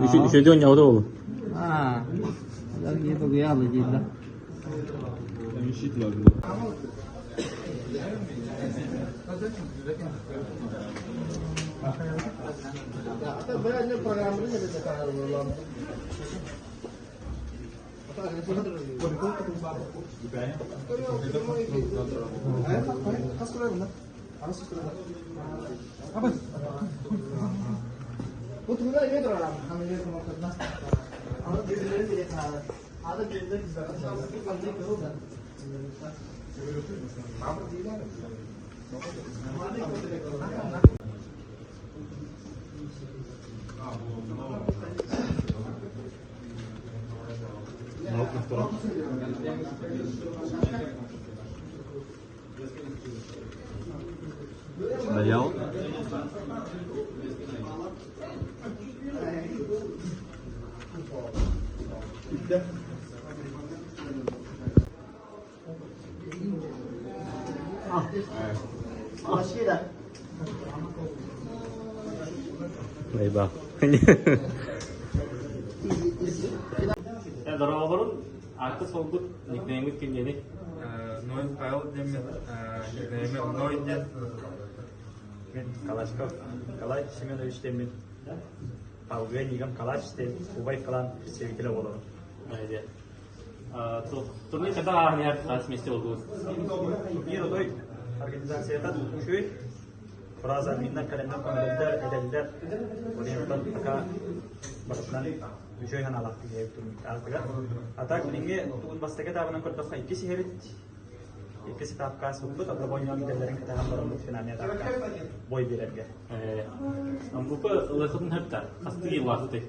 Үчүгэй оонньообута буолуо. Дарьял? Айба. Дорооборун, аакка суолгут, никнеймит кимнээний? Ной Павел диэммин, никнеймим Ной диэн. Мин Калачков Николай Семенович диэммин. Алгыа Нигам Калач диэн убай кылаан представителэ буолабын. Турнир хайдах ааһан иһэр хас миэстэ буолдугут? Турнир отой организацията үчүгэй. Фраза миннар кэлэннэр көмөлөллөр, этэллэр. Онтон пока барытынан үчүгэй санаалаах киһи турнир аатыгар. А так билиҥҥи тугун бастакы этабынан көрдөххө иккис иһэбит. Иккис этапка суппут, ата бойньоон идэлэрин кэтэһэн бараммыт финальный этапка бой биэрэргэ. Амбупа ылыахытын хөптө, хастыы килолаахпытый?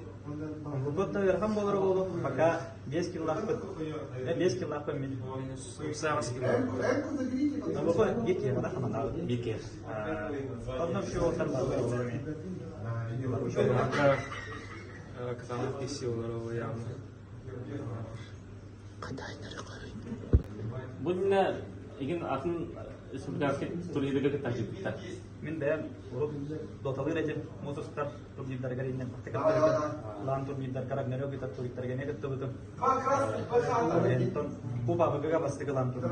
Амбупа ыарахан буолара буолуо, пока 5 килолаахпыт. 5 килолаахпын мин. 88 кило. Амбупа 1 кило хаманаабыт. 1 кило. Онно вообще олортан баар Пока кытаанах силалары явно. Бу иннинэ Игин атын республиканскай турнирга кытта сылдьыбыттар. Мин бэйэм урут доталыыр этим, муус устар турнирдарыгар иннин кыттыбытым. Лан турнирдарга Рагнарёк ыытар турниктарга эмиэ кыттыбытым. Онтон бу ПАБГ-га бастакы лан турнир.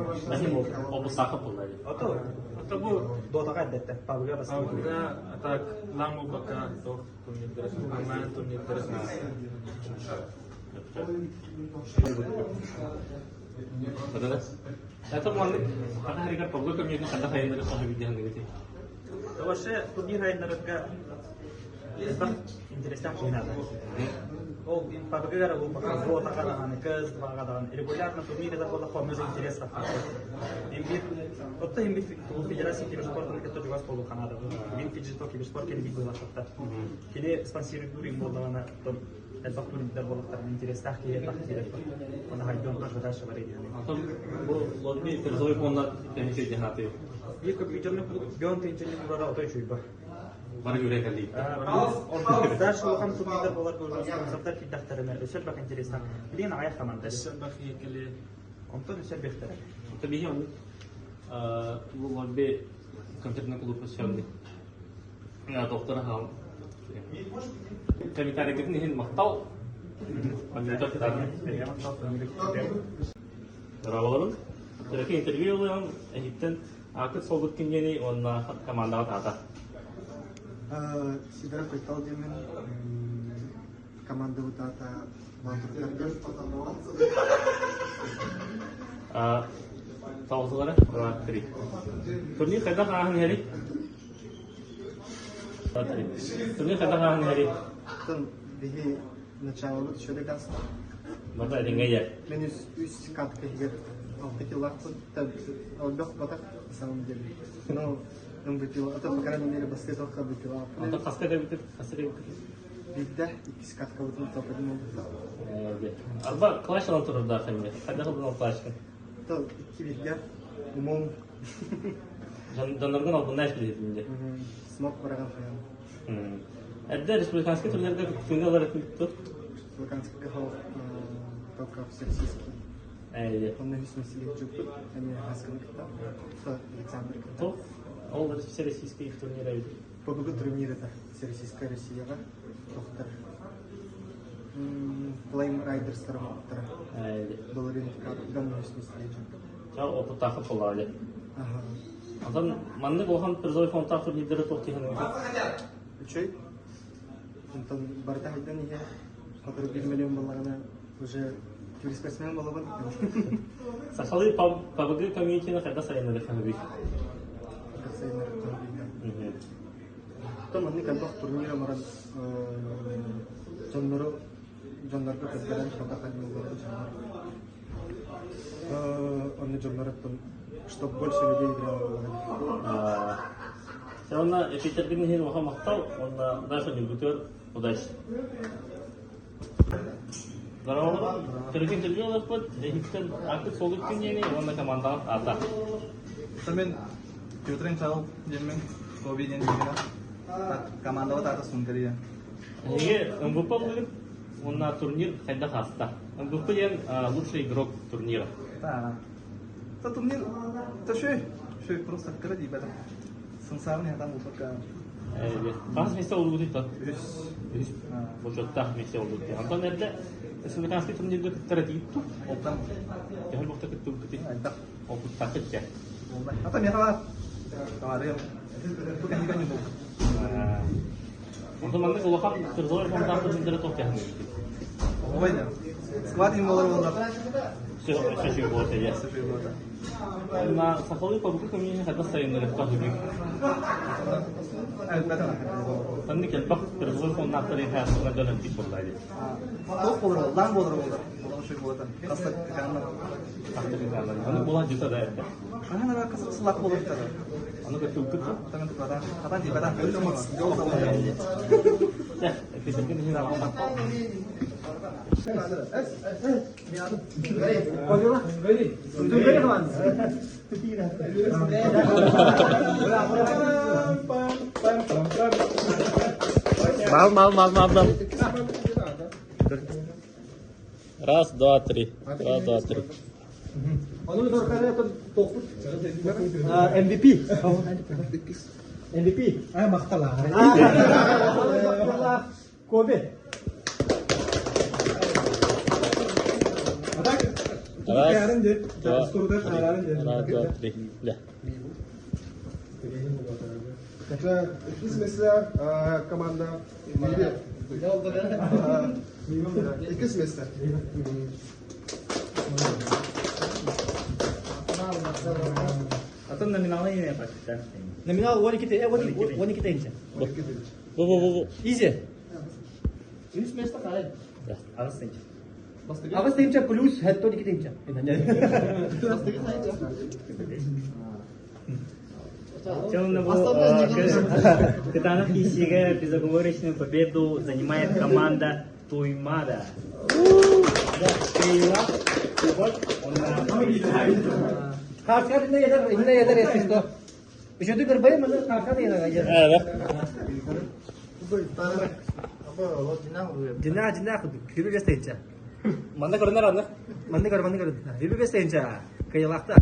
Обусаха буолла. Ото, Ото бу Дотаҕа эрдэттэн ПАБГ бастакы турнир. ПАБГ так лан буолбакка туох турнирдары онлайн турнирдары. Это маннык хата харигар ПАБГ көмүөтүн ханна хайыннары хаһы видеоһыныгыти. Вообще турнир хайыннарыгар элбэх интерестээх киһи Ол ПАБГ-гар буолбакка Дотаҕа даҕаны, КС-2-ҕа даҕаны регулярно турнир этэр буоллахха онно же интерес тахсар. Имбир Отто имбир Федерация киберспортын кытта чугас буолуохха наада. Билин фиджитал киберспорт кэлбит быһыылаахтар. Кини спонсируйдуур им буоллаҕына элбэх турнирдар буолуохтарын интерестээх киһи элбэх киирэр. Оны хайдыан дальше бар диэн. Антон бу лобби призовой фонда теннис дьаһааты. Биир компьютерный клуб бьон теннис кулара отой чуйба. Бары юрэ кэлли. Дальше улахан турнирдар болар уже спонсордар киирдэхтэринэ өссө элбэх интерестээх. Билигин аҕыйах команда. Өссө элбэх киһи Онтон өссө элбэхтэрэ. Это биһи оннук бу лобби компьютерный клуб өссө доктор хаал комментарийгытын иһин махтал. Здраволорун. Төрөкө интервью ылыам, эһиттэн аакыт солбут кингени уонна командаҕа таата. Сидоров Айтал диэмин командабыт аата Мантурдар Таусылары, два, три. Турнир хайдах ааһын иһэрий? Турнир хайдах ааһын иһэрий? Оттон биһи началобыт шөре гаста. Барда эдиҥҥэ ийэ. Мен үс үс катка иһигэр алта килаахпын элбэх батах на самом деле. Но МВП, это по крайней мере бастыы тоққа выпила. Онто хаска кэбитит, хаска кэбитит? Биирдэ иккис каткабытын топ-один буолбута. Арба класс алан турардаах эмиэ. Хайдах ылбын клашкын? То икки бииргэ умум Дьонноргун албыннааш билетин дии. Смок бараган хайан. Эрдэ республиканский турнирга кыттыыны ылар этиттут. Республиканский хол только всероссийский. Онно үс меселе жуппут. Эми хасканы кытта. Со Александр кытта. Ол всероссийский турнир эбит. ПБГ турнир это Всероссийская Россияға тохтар. Flame Riders тармақтара. Былырын каттан үс меселе жуппут. Ча опыттаахы полаали. Ага. Онтон маннык улахан призовой фондтаах турнирдары туох тиһэн Үчүй. Онтон барыта хайдан иһэ сотору 1 миллион буоллаҕына уже киберспортсмен буолабын. Сахалыы ПАБГ комьюнитины хайда сайыннарыахханый? Сайыннарыахханый. Оттон маннык элбэх турнир оҥорон дьоннору дьоннорго көрдөрөн хайдах айыллыбыт дьоннор онно дьоннор оттон чтоб больше людей играло. Онна эпитербин иһин улахан махтал, уонна дальше ньургутугар удачи. Здорово. Төрүт интервью ылыппыт, эһиттэн акыт солук күннэни уонна командаҕыт аата. Мен Петр Михайлов диэммин, Коби диэн киһи командабыт аата Сунгария. Эһиги МВП булыгыт уонна турнир хайдах ааста? МВП диэн лучший игрок турнира. Да. Это турнир, это шөй, шөй просто кыра диибэтэ. Сынсаабын хатан булбакка. Хас месте олугутуй Үс. Үс. Бочуоттаах месте олугутуй. Антон эрдэ республиканский турнирга кыттара тиитту. Оттан. Төһөл бохта кыттыбыккытый? Элбэх. Опыттаахыт дьэ. Ата миэхэ баар. Товарыам. Бу кэнники онньуу буолбут. Онтон маннык улахан призовой фондаах турнирдары туох тиһэн Ой, да. Склад им болар болар. Все, все болот иә. Все болот. На сахалыы ПАБГ комьюнити хайдах сайыннарыахха сөбүй? Ханнык элбэх призовой фоннаахтары хаасына дьон элбик буолла дии. Тоқ болар ол, лаң болар болар. Олар шөй болот. Қастық канна. Қастық канна. Аны була жута да эрдэ. Аны ара қасыр сылақ болар жута. Аны көтүлкүт. Таңын тукадан. Хатан дибадан. Чэ, эпитерген иһин аҕам Мал, мал, мал, мал, мал. Раз, два, три. Раз, два, три. Ону доркары тохпут MVP. MVP. Ай махтала. Коби. Раз, два, раз, два, три. Да. Иккис месте команда Иккис месте. Атын номиналы не почти. Номинал 12 тысяча. Бу бу бу бу. Изи. Үс месте қалай? Ағыз тынча. Ағыз тыйымча плюс 12 тыйымча. Кытанов Кисига безоговорочную победу занимает команда Туймада. Харкар инне ядер, инне ядер если что. Еще ты горбай, мы харкар ядер. Дина, дина, худу. Хиру бес тыйымча. Манна көрүнөр аны. Манны көр, манны көр. Хиру бес тыйымча. Кыйлакта.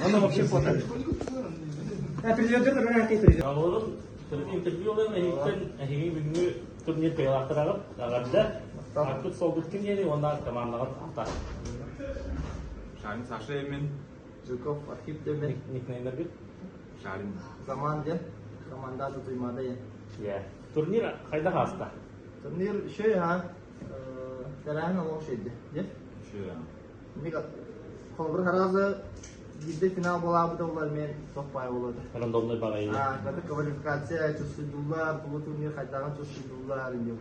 Она вообще фото. Президенттер мен президент. Алорун интервью алын эһиттен эһиги бүгүнгү турнир кыйлактырагып, агарда артык солбут ким ени онна командага ата. Шарин Саша Эмин. Жуков архив демен. Никнеймдер бит. Шарин. Заман ден. Команда туймада я. Я. Турнир кайда хаста? Турнир şey ha. Terәһен олох şeydi. Де? Мига Холбур харазы бирде финал болабы олар мен топпай болады. Рандомный барайы. А, это квалификация чувствуйдулар, бу турнир хайдаган чувствуйдулар инде.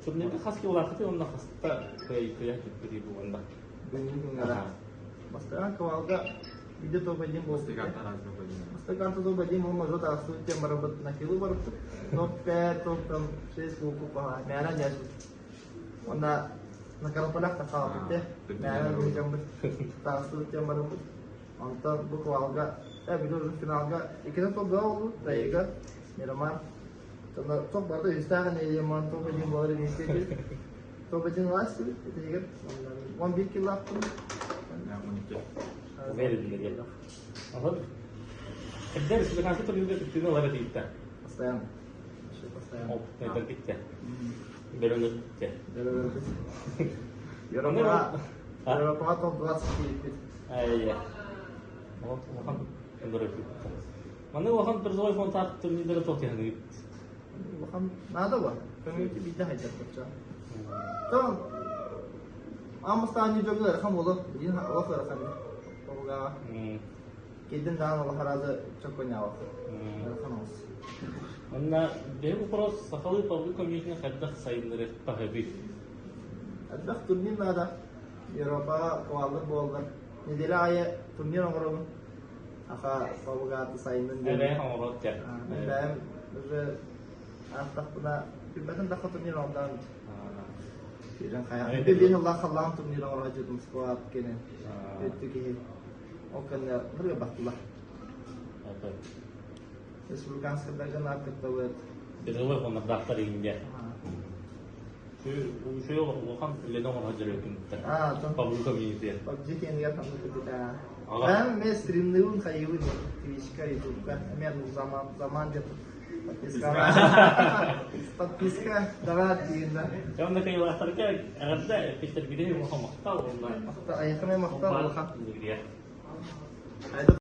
Турнирде хаски улакыты онна хаста кый кыя кетпеди бу онда. Бүгүнкү күнгө. Бастаган квалга бирде топ один болду. Бастаган топ один болма жот асты тем барабыт на килу барып. Топ 5, топ там 6 болку па. Мяра няжы. Онда на караполях та халап битте. Мяра бу Тасты тем барабыт. Онтон бу квалга, бир уже финалга икини топ два болду, Тайга, Мирамар. Сонда топ барды үстәгән Елеман, топ один болар иде. Топ один ласты, это егер 11 кило аттым. Уверен Ага. Когда республиканский турнирде түптүнө лабет ийитте. Постоянно. Еще постоянно. Опытный битте. Берөлөттө. Европа, Европа топ 20 кило. Ай. Улахан Маны улахан призовой фонд так турнирдер токтыганы. Улахан надо ба. Көңүл битте хайдар бача. Там Амстан жогдор хам болу. Дин олох хан. Ога. Кедин дан олох аразы чоконява. Хан олс. Онна бе вопрос сахалы пабы комьюнити хаддах сайыннары тахаби. Аддах турнир надо. Европа квалдар болдар. Неделя айы турнир оңоробун. Аха пабыга сайыннын. Эбе оңорот я. Бәм уже артақпына билбэтин даха турнир ондан. Бирен хая. Бир Аллах Аллах турнир оңорот жутум Москва кене. Өттү ки. Ол кенне бир бактылар. Республиканский дагы аркытта Призовой фонд дахтар инде. Şu улахан үлен оңорот жүрөкүн. А, то. Пабы комьюнити. PUBG кенигер хамды кытыта. Бәм мен стримнеуін хайыбын Твичка, Ютубка. Мен заман заман деп подписка. Подписка давай дейін. Жамда кыйлактарга агарда пештер биде улахан мактал онда. Аяқымен мақтал улахан. Айда.